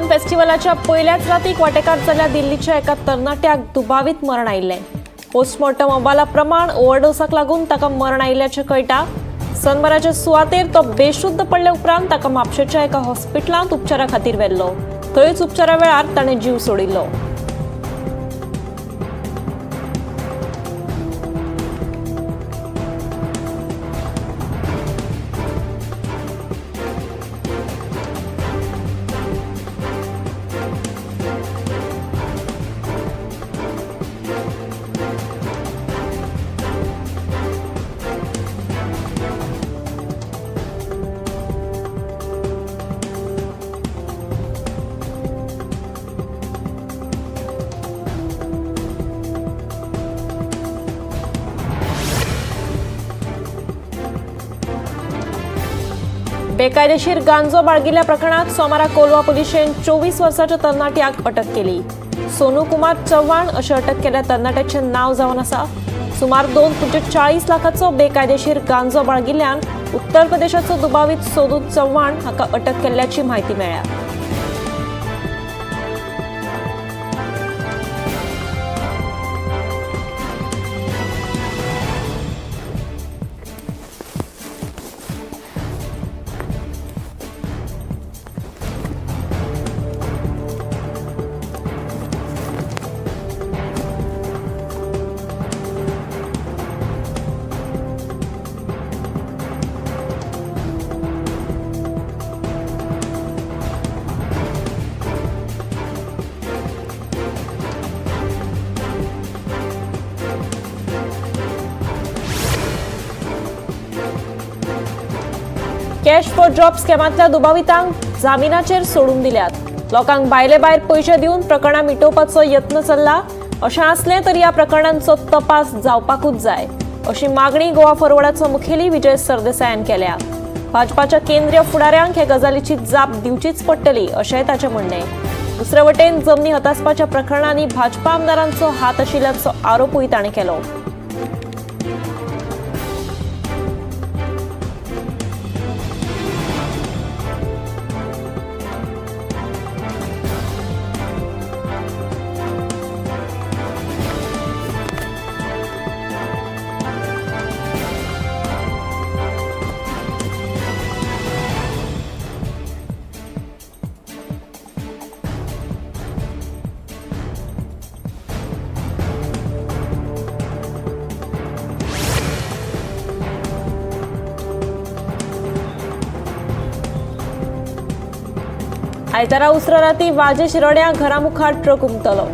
Sunburn फेस्टिवलाच्या पयल्याच रातीक वांटेकार जाल्ल्या दिल्लीच्या एका तरणाट्याक दुबावीत मरण आयिल्लें. पोस्टमॉर्टम अहवाला प्रमाण ओव्हरडोसाक लागून ताका मरण आयिल्ल्याचें कळटा. सनबर्नाचे सुवातेर तो बेशुद्ध पडले उपरांत ताका म्हापशेच्या एका हॉस्पिटलांत उपचारा खातीर व्हेल्लो. थंयच उपचारा वेळार ताणें जीव सोडिल्लो. बेकायदेशीर गांजो बाळगिल्ल्या प्रकरणात सोमारा कोलवा पुलिशेन 24 वर्साच्या तरणाट्याक अटक केली. सोनू कुमार चव्हाण अशें अटक केल्ल्या तरणाट्याचें नांव जावन आसा. सुमार 2.40 लाखाचो बेकायदेशीर गांजो बाळगिल्ल्यान उत्तर प्रदेशाचो दुबावीत सोनू चव्हाण हाका अटक केल्ल्याची म्हायती मेळ्ळ्या. कॅश फॉर जॉब स्कॅमांतल्या दुबावितांक जामिनाचेर सोडून दिल्यात. लोकांक भायले भायर पयशे दिवन प्रकरणां मिटोवपाचो यत्न चल्ला. अशें आसलें तरी ह्या प्रकरणांचो तपास जावपाकूच जाय अशी मागणी गोवा फॉरवर्डाचो मुखेली विजय सरदेसायान केल्या. भाजपाच्या केंद्रीय फुडाऱ्यांक हे गजालीची जाप दिवचीच पडटली अशेंय ताचें म्हणणें. दुसरे वटेन जमनी हतासपाच्या प्रकरणांनी भाजपा आमदारांचो हात आशिल्ल्याचो आरोपूय ताणें केलो. आयतारा उसरा राती वाजे शिरोड्या घरामुखार ट्रक उमटलो.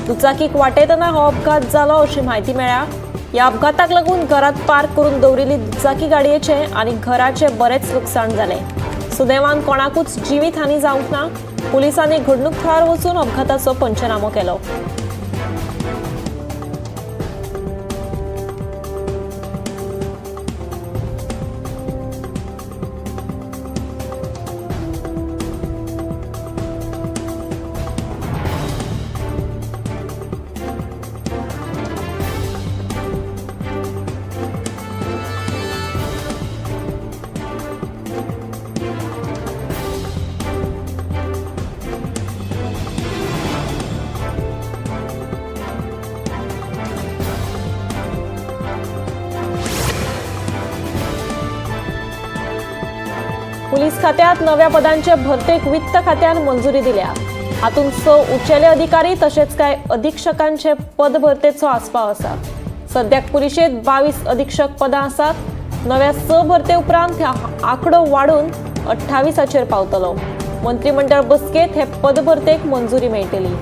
दुचाकीक वाटेतना हो अपघात जालो अशी म्हायती मेळ्ळ्या. ह्या अपघाताक लागून घरात पार्क करून दवरिल्ली दुचाकी गाडयेचें आनी घराचें बरेंच लुकसाण जालें. सुदैवान कोणाकूच जिवीत हानी जावंक ना. पुलिसांनी घडणूक थळार वचून अपघाताचो पंचनामो केलो. पुलीस खात्यात नव्या पदांचे भरतेक वित्त खात्यान मंजुरी दिल्या. हातूंत 6 उंचेले अधिकारी तशेंच कांय अधीक्षकांचे पदभरतेचो आस्पाव आसा. सद्याक पुलिशेंत 22 अधीक्षक पदां आसात. नव्या 6 भरते उपरांत आंकडो वाडून 28 पावतलो. मंत्रिमंडळ बसकेंत हे पदभरतेक मंजुरी मेळटली.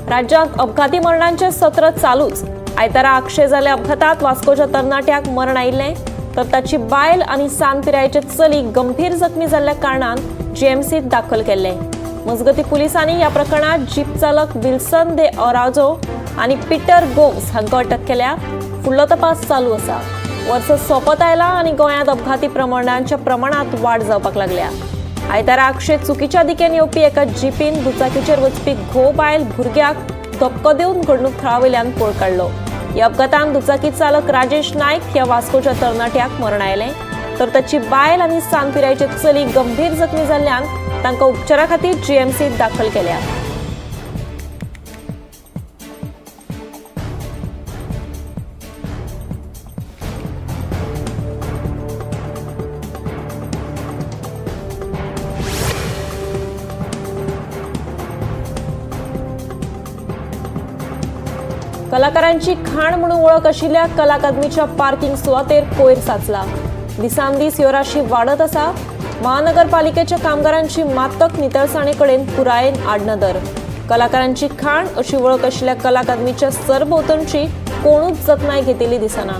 राज्यात अपघाती मरणांचे सत्र चालूच. आयतारा आगशे जाल्ल्या अपघातात वास्कोच्या तरणाट्याक मरण आयिल्लें, तर ताची बायल आनी सान पिरायेचे चली गंभीर जखमी जाल्ल्या कारणान जीएमसीत दाखल केल्ले. मजगती पुलिसांनी ह्या प्रकरणात जीप चालक विल्सन दे ओराजो आनी पिटर गोम्स हांकां अटक केल्या. फुडलो तपास चालू आसा. वर्स सोंपत आयला आनी गोंयांत अपघाती प्रमाणांच्या प्रमाणात वाड जावपाक लागल्या. आयतारा आगशे चुकीच्या दिकेन येवपी एका जिपीन दुचाकीचेर वचपी घोव बायल भुरग्याक धपको दिवन घडणूक थळावयल्यान पळ काडलो. ह्या अपघातान दुचाकी चालक राजेश नायक ह्या वास्कोच्या तरणाट्याक मरण आयलें, तर ताची बायल आनी सान पिरायेचे चली गंभीर जखमी जाल्ल्यान तांकां उपचारा खातीर जीएमसीत दाखल केल्या. कलाकारांची खाण म्हणून वळख आशिल्ल्या कला अकादमीच्या पार्किंग सुवातेर कोयर साचला. दिसान दीस ह्यो राशी वाडत आसा. महानगरपालिकेच्या कामगारांची मातक नितळसाणे कडेन पुरायेन आडनदर. कलाकारांची खाण अशी वळख आशिल्ल्या कला अकादमीच्या सरभोंवतणची कोणूच जतनाय घेतिल्ली दिसना.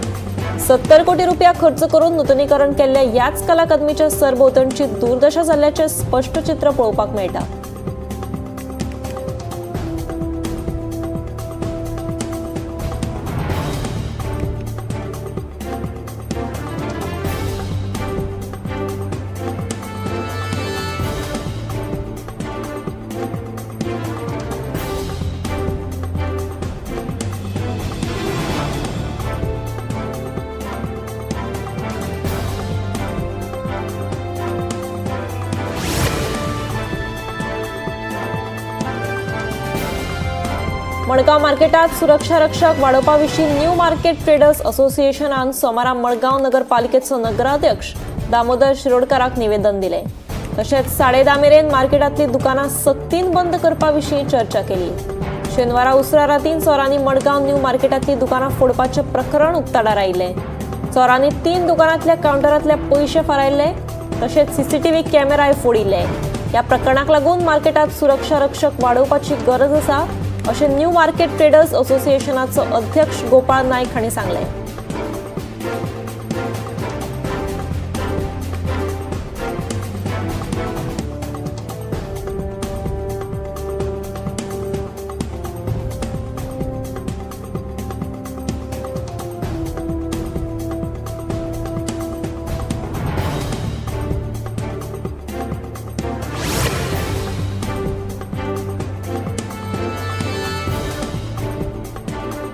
70 कोटी रुपया खर्च करून नुतनीकरण केल्ल्या ह्याच कला अकादमीच्या सरभोंवतणची दुर्दशा जाल्ल्याचें स्पश्ट चित्र पळोवपाक मेळटा. मडगांव मार्केटात सुरक्षा रक्षक वाडोवपा विशीं न्यू मार्केट ट्रेडर्स असोसिएशनान सोमारा मडगांव नगरपालिकेचो नगराध्यक्ष दामोदर शिरोडकाराक निवेदन दिलें. तशेंच 10:30 मेरेन मार्केटांतली दुकानां सक्तीन बंद करपा विशीं चर्चा केली. शेनवारा उसरा रातीन चोरांनी मडगांव न्यू मार्केटांतली दुकानां फोडपाचें प्रकरण उक्ताडार आयिल्लें. चोरांनी 3 दुकानांतल्या कावंटरांतले पयशे फारायल्ले, तशेंच सीसीटीव्ही कॅमेराय फोडिल्ले. ह्या प्रकरणाक लागून मार्केटात सुरक्षा रक्षक वाडोवपाची गरज आसा अशें न्यू मार्केट ट्रेडर्स असोसिएशनाचो अध्यक्ष गोपाळ नायक हांणी सांगलें.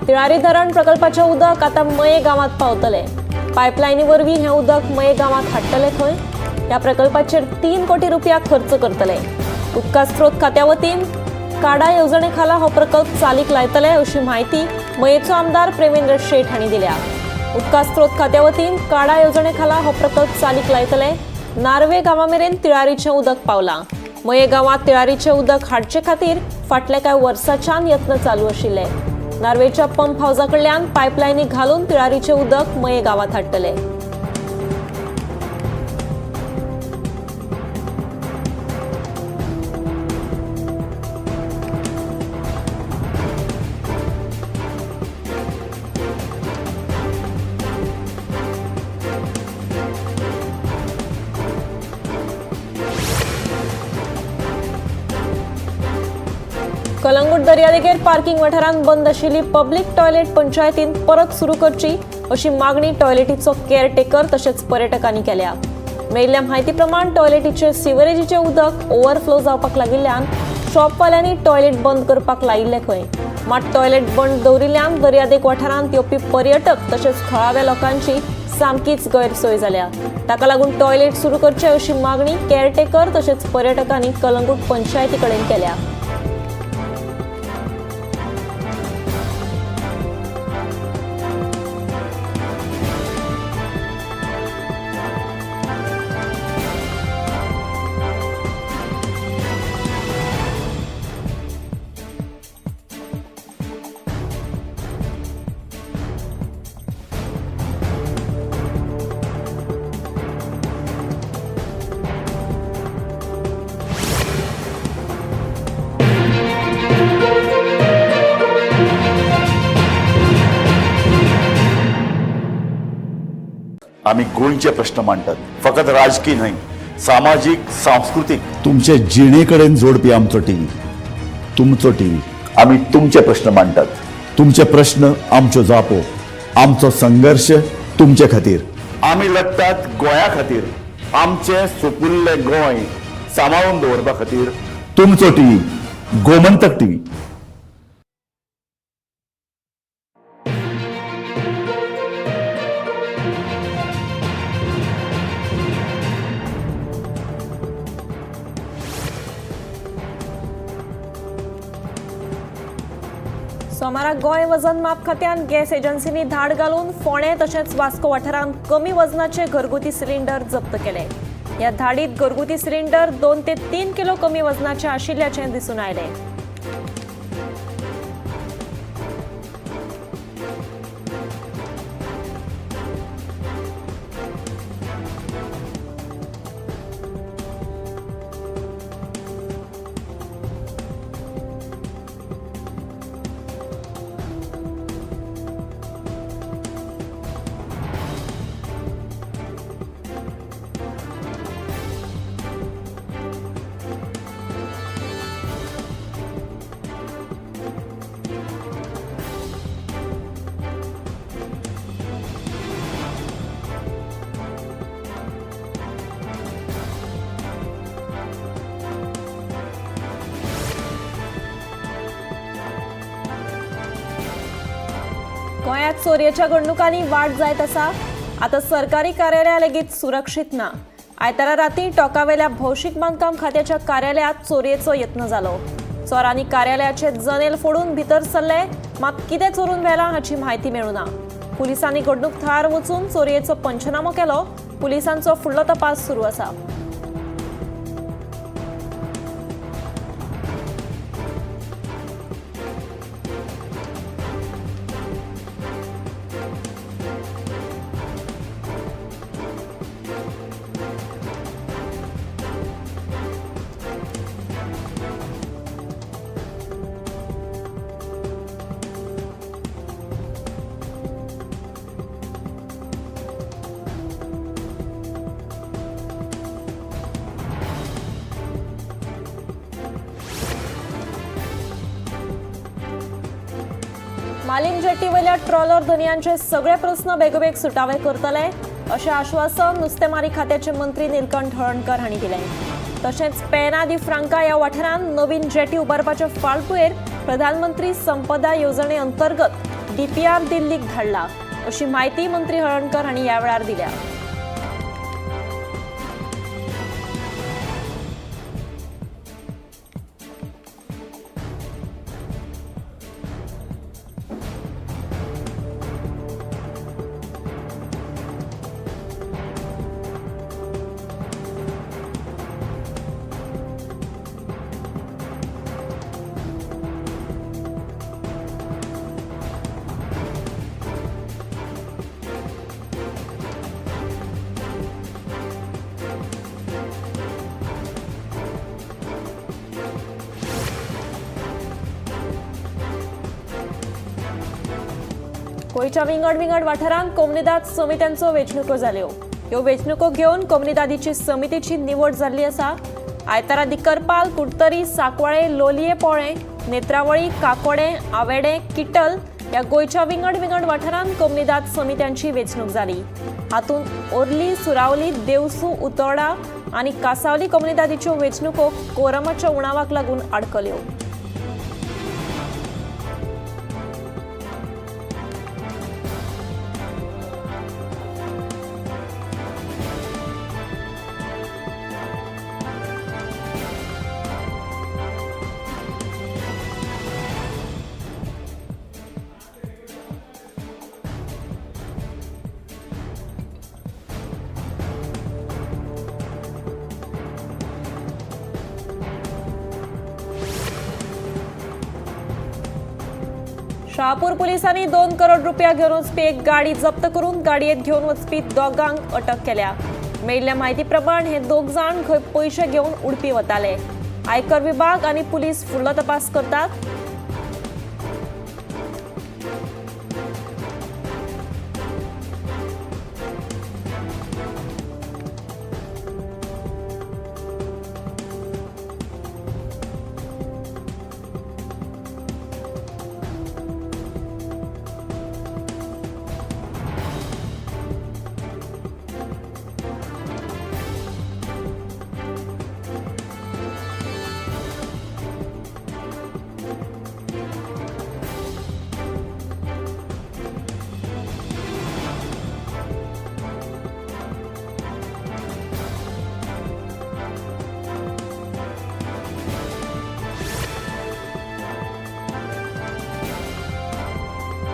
तिळारी धरण प्रकल्पाचें उदक आतां मये गांवांत पावतलें. पायपलायनी वरवीं हें उदक मये गांवांत हाडटले खंय. ह्या प्रकल्पाचेर 3 कोटी रुपया खर्च करतले. उदका स्रोत खात्या वतीन काडा येवजणे खाला हो प्रकल्प चालीक लायतले अशी म्हायती मयेचो आमदार प्रेमेंद्र शेट हांणी दिल्या. उदका स्रोत खात्या वतीन काडा येवजणे खाला हो प्रकल्प चालीक लायतले. नार्वे गांवा मेरेन तिळारीचें उदक पावलां. मये गांवांत तिळारीचें उदक हाडचे खातीर फाटल्या कांय वर्सांच्यान यत्न चालू आशिल्ले. नार्वेच्या पंप हावजा कडल्यान पायपलायनी घालून तिळारीचें उदक मये गांवांत हाडटले. कलंगूट दर्यादेगेर पार्किंग वाठारांत बंद आशिल्ली पब्लिक टॉयलेट पंचायतीन परत सुरू करची अशी मागणी टॉयलेटीचो केअरटेकर तशेंच पर्यटकांनी केल्या. मेळिल्ल्या म्हायती प्रमाण टॉयलेटीचे सिवरेजीचें उदक ओव्हरफ्लो जावपाक लागिल्ल्यान शॉपवाल्यांनी टॉयलेट बंद करपाक लायिल्लें खंय. मात टॉयलेट बंद दवरिल्ल्यान दर्यादेग वाठारांत येवपी पर्यटक तशेंच थळाव्या लोकांची सामकीच गैरसोय जाल्या. ताका लागून टॉयलेट सुरू करचे अशी मागणी केअरटेकर तशेंच पर्यटकांनी कलंगूट पंचायती कडेन केल्या. आमी गोंयचे प्रश्न मांडटात, फकत राजकी न्हय, सामाजीक, सांस्कृतीक, तुमचे जिणे कडेन जोडपी आमचो टीव्ही, तुमचो टीव्ही। आमी तुमचे प्रश्न मांडटात, तुमचे प्रश्न आमच्यो जापो, आमचो संघर्श तुमचे खातीर। आमी लढटात गोंया खातीर, आमचें सुपुल्लें गोंय सांबाळून दवरपा खातीर। तुमचो टीव्ही, गोमंतक टीव्ही। सोमारा गोंय वजन माप खात्यान गॅस एजन्सींनी धाड घालून फोंडें तशेंच वास्को वाठारांत कमी वजनाचे घरगुती सिलिंडर जप्त केले। ह्या धाडीत घरगुती सिलिंडर 2 ते 3 किलो कमी वजनाचे आशिल्ल्याचें दिसून आयलें। गोंयांत चोरयेच्या घडणुकांनी वाड जायत आसा। आतां सरकारी कार्यालयां लेगीत सुरक्षीत ना। आयतारा राती टोकावेल्या भौशीक बांदकाम खात्याच्या कार्यालयांत चोरयेचो यत्न जालो। चोरांनी कार्यालयाचे जनेल फोडून भितर सरले, मात कितें चोरून व्हेलां हाची म्हायती मेळूना। पुलिसांनी घडणूक थळार वचून चोरयेचो पंचनामो केलो। पुलिसांचो फुडलो तपास सुरू आसा। मालीम जेटीवेल्या ट्रॉलर धनयांचे सगळे प्रस्न बेगोबेग सुटावे करतले अशें आश्वासन नुस्तेमारी खात्याचे मंत्री नीलकंठ हळर्णकर हांणी दिलें। तशेंच पेना दी फ्रांका ह्या वाठारांत नवीन जेटी उबारपाचे फाटभुंयेर प्रधानमंत्री संपदा येवजणे अंतर्गत डीपीआर दिल्लीक धाडला अशी म्हायती मंत्री हळर्णकर हांणी ह्या वेळार दिल्या। गोंयच्या विंगड विंगड वाठारांत कोमुनिदाद समित्यांचो वेंचणुको जाल्यो। ह्यो वेंचणुको घेवन कोमुनिदादीची समितीची निवड जाल्ली आसा। आयतारा दिकरपाल, कुडतरी, साकवाळे, लोलये पोळें, नेत्रावळी, काकोडे, आवेडे, किटल ह्या गोंयच्या विंगड विंगड वाठारांत कोमुनिदाद समित्यांची वेंचणूक जाली। हातूंत ओर्ली, सुरावली, देवसू, उतोडा आनी कासावली कोमुनिदादीच्यो वेंचणुको कोरमाच्या उणावाक लागून आडकल्यो। शहापूर पोलिसांनी 2 करोड रुपया घेवन वचपी एक गाडी जप्त करून गाडयेत घेवन वचपी दोगांक अटक केल्या। मेळिल्ल्या म्हायती प्रमाण हे दोग जाण खंय पयशे घेवन उडपी वताले। आयकर विभाग आनी पुलीस फुडलो तपास करतात।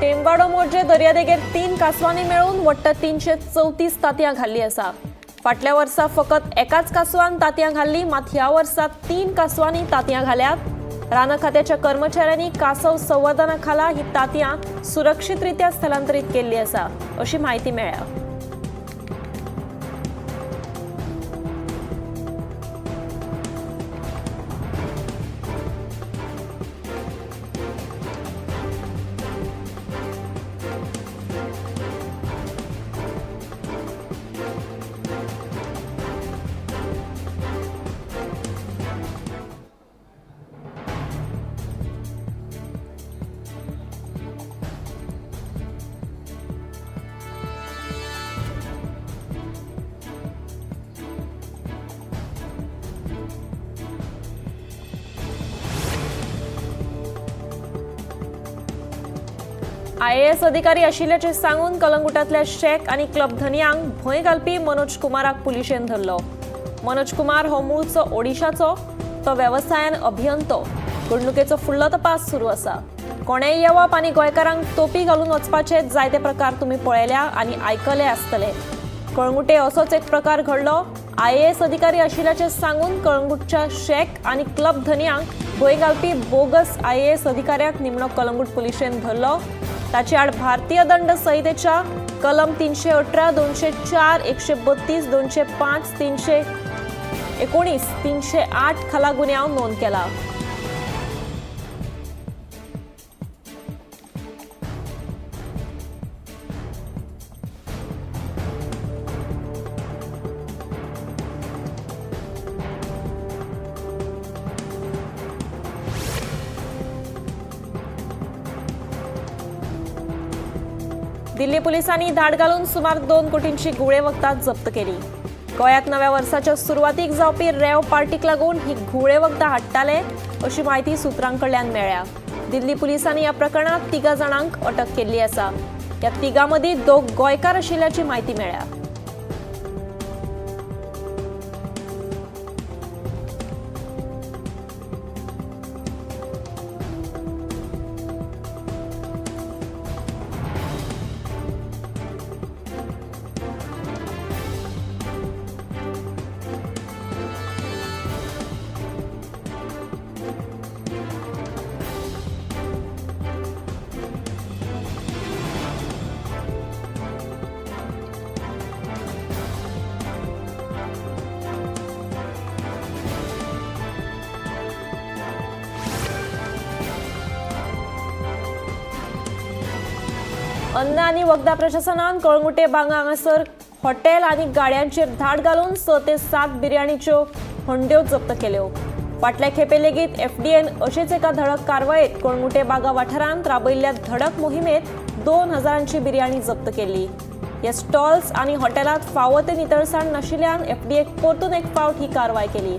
टेंबाडो मोर्जे दर्यादेगेर 3 कांसवांनी मेळून वट्ट 334 तांतयां घाल्ली आसा. फाटल्या वर्सा फकत एकाच कांसवान तांतयां घाल्ली, मात ह्या वर्सा 3 कांसवांनी तांतयां घाल्यात. रान खात्याच्या कर्मचाऱ्यांनी कासव संवर्धना खाला ही तांतयां सुरक्षीतरित्या स्थलांतरीत केल्ली आसा अशी म्हायती मेळ्ळ्या. आयएएस अधिकारी आशिल्ल्याचें सांगून कलंगूटांतल्या शेक आनी क्लब धनयांक भंय घालपी मनोज कुमाराक पुलिशेन धरलो. मनोज कुमार हो मूळचो ओडिशाचो, तो वेवसायान अभियंतो. घडणुकेचो फुडलो तपास सुरू आसा. कोणेय येवप आनी गोंयकारांक तोपी घालून वचपाचे जायते प्रकार तुमी पळयल्या आनी आयकले आसतले. कळंगुटे असोच एक प्रकार घडलो. आयएएस अधिकारी आशिल्ल्याचें सांगून कळंगूटच्या शेक आनी क्लब धनयांक भंय घालपी बोगस आयएएस अधिकाऱ्याक निमणो कलंगूट पुलिशेन धरलो. ताचे आड भारतीय दंड संहितेच्या कलम 318, 204, 132, 205, 319, 308 खाला गुन्यांव नोंद केला. दिल्ली पोलिसांनी धाड घालून सुमार 2 कोटींची घुंवळे वखदां जप्त केली. गोंयांत नव्या वर्साच्या सुरवातीक जावपी रेव पार्टीक लागून ही घुंवळे वखदां हाडटाले अशी म्हायती सुत्रां कडल्यान मेळ्ळ्या. दिल्ली पुलिसांनी ह्या प्रकरणांत 3 जाणांक अटक केल्ली आसा. ह्या 3 मदीं 2 गोंयकार आशिल्ल्याची म्हायती मेळ्ळ्या. अन्न आनी वखदां प्रशासनान कळंगुटे बांगा हांगासर हॉटेल आनी गाड्यांचेर धाड घालून 6 ते 7 बिर्याणीच्यो हंड्यो जप्त केल्यो. फाटल्या खेपे लेगीत एफडीएन अशेच एका धडक कारवायेत कळंगुटे बागा वाठारांत राबयल्ल्या धडक मोहिमेत 2000ची बिर्याणी जप्त केल्ली. ह्या स्टॉल्स आनी हॉटेलांत फावो ते नितळसाण नाशिल्ल्यान एफडीएक परतून एक फावट ही कारवाय केली.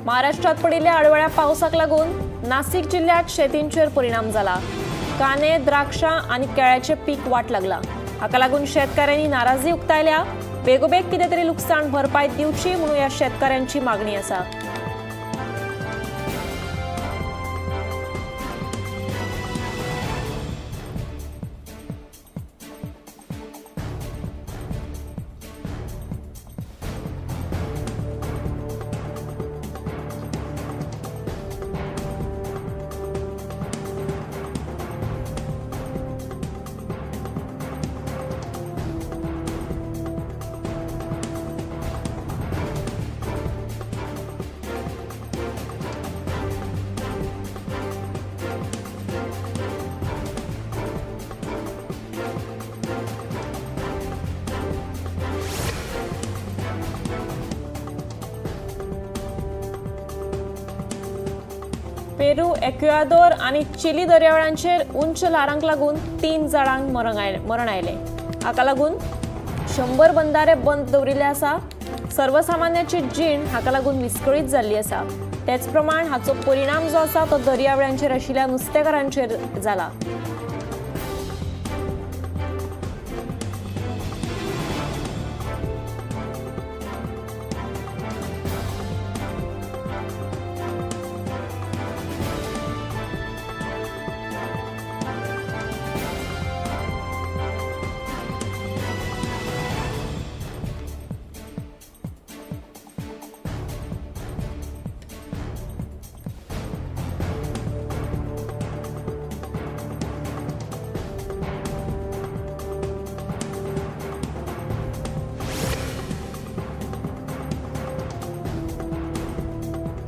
महाराष्ट्रात पडिल्ल्या आडवेळ्या पावसाक लागून नासिक जिल्ह्यात शेतींचेर परिणाम जाला. कांदे, द्राक्षां आनी केळ्याचें पीक वाट लागला. हाका लागून शेतकाऱ्यांनी नाराजी उक्तायल्या. बेगोबेग कितें तरी लुकसाण भरपाय दिवची म्हणून ह्या शेतकाऱ्यांची मागणी आसा. पेरू, एक्युआदोर आनी चिली दर्यावेळांचेर उंच ल्हारांक लागून 3 जाणांक मरण आयलें. हाका लागून 100 बंदारे बंद दवरिल्ले आसा. सर्वसामान्याची जीण हाका लागून विस्कळीत जाल्ली आसा. तेच प्रमाण हाचो परिणाम जो आसा तो दर्यावेळांचेर आशिल्ल्या नुस्तेकारांचेर जाला.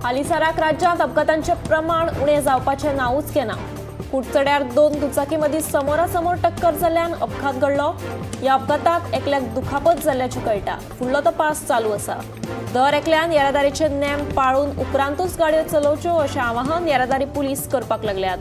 हालींसराक राज्यांत अपघातांचें प्रमाण उणें जावपाचें नांवूच घेना. कुडचड्यार 2 दुचाकी मदीं समोरासमोर टक्कर जाल्ल्यान अपघात घडलो. ह्या अपघातांत एकल्याक दुखापत जाल्ल्याचें कळटा. फुडलो तपास चालू आसा. दर एकल्यान येरादारीचे नेम पाळून उपरांतूच गाडयो चलोवच्यो अशें आवाहन येरादारी पुलीस करपाक लागल्यात.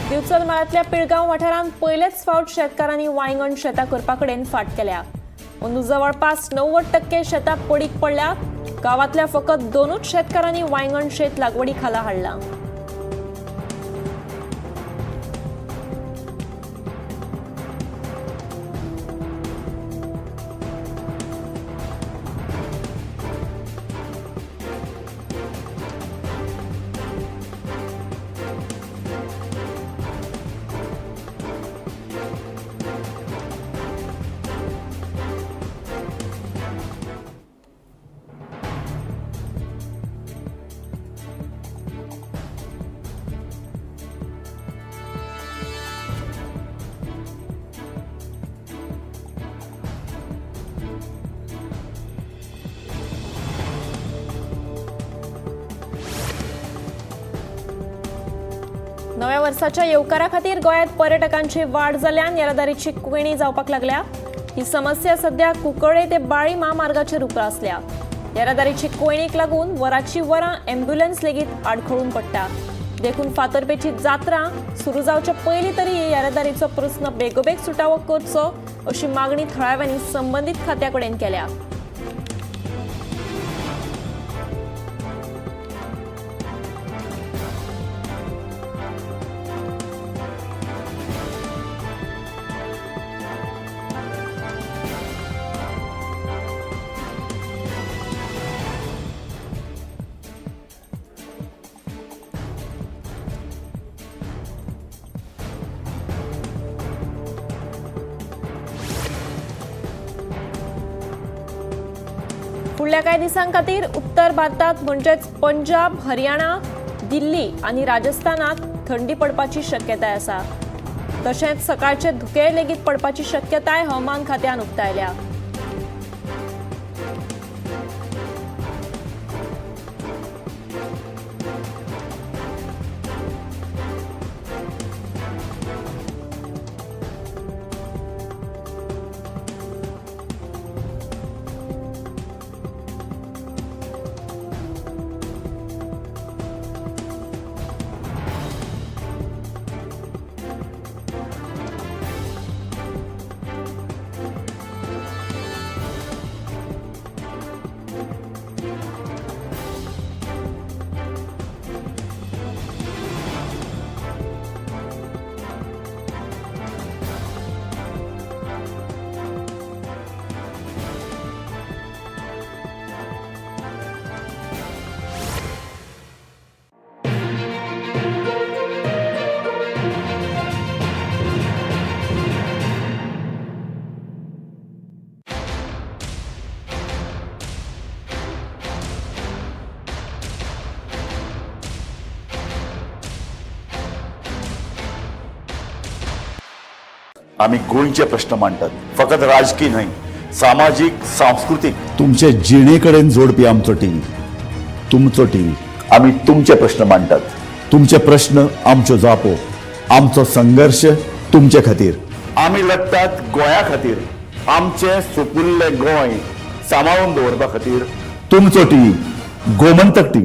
दिवचल म्हालांतल्या पिळगांव वाठारांत पयलेच फावट शेतकारांनी वांयगण शेतां करपा कडेन फाट केल्या. अंदू जवळपास 90% शेतां पडीक पडल्या. गांवांतल्या फकत 2 शेतकारांनी वांयगण शेत लागवडी खाला हाडलां. नव्या वर्साच्या येवकारा खातीर गोंयांत पर्यटकांची वाड जाल्ल्यान येरादारीची कोंयडी जावपाक लागल्या. ही समस्या सध्या कुंकळे ते बाळी म्हामार्गाचेर उप्रासल्या. येरादारीची कोंयडीक लागून वराची वरां ॲम्ब्युलन्स लेगीत आडखळून पडटा. देखून फातर्पेची जात्रा सुरू जावचे पयलीं तरी येरादारीचो प्रस्न बेगोबेग सुटावो करचो अशी मागणी थळाव्यांनी संबंदीत खात्या कडेन केल्या. फुडल्या कांय दिसां खातीर उत्तर भारतात म्हणजेच पंजाब, हरियाणा, दिल्ली आनी राजस्थानात थंडी पडपाची शक्यताय आसा. तशेंच सकाळचे धुके लेगीत पडपाची शक्यताय हवामान खात्यान उक्तायल्या. आमी गोंयचे प्रश्न मांडटात. फकत राजकी न्हय, सामाजीक, सांस्कृतीक, तुमचे जिणे कडेन जोडपी आमचो टीव्ही, तुमचो टीव्ही. आमी तुमचे प्रश्न मांडटात. तुमचे प्रश्न आमच्यो जापो, आमचो संघर्श तुमचे खातीर. आमी लढटात गोंया खातीर, आमचें सुपुल्लें गोंय सांबाळून दवरपा खातीर. तुमचो टीव्ही, गोमंतक टीव्ही.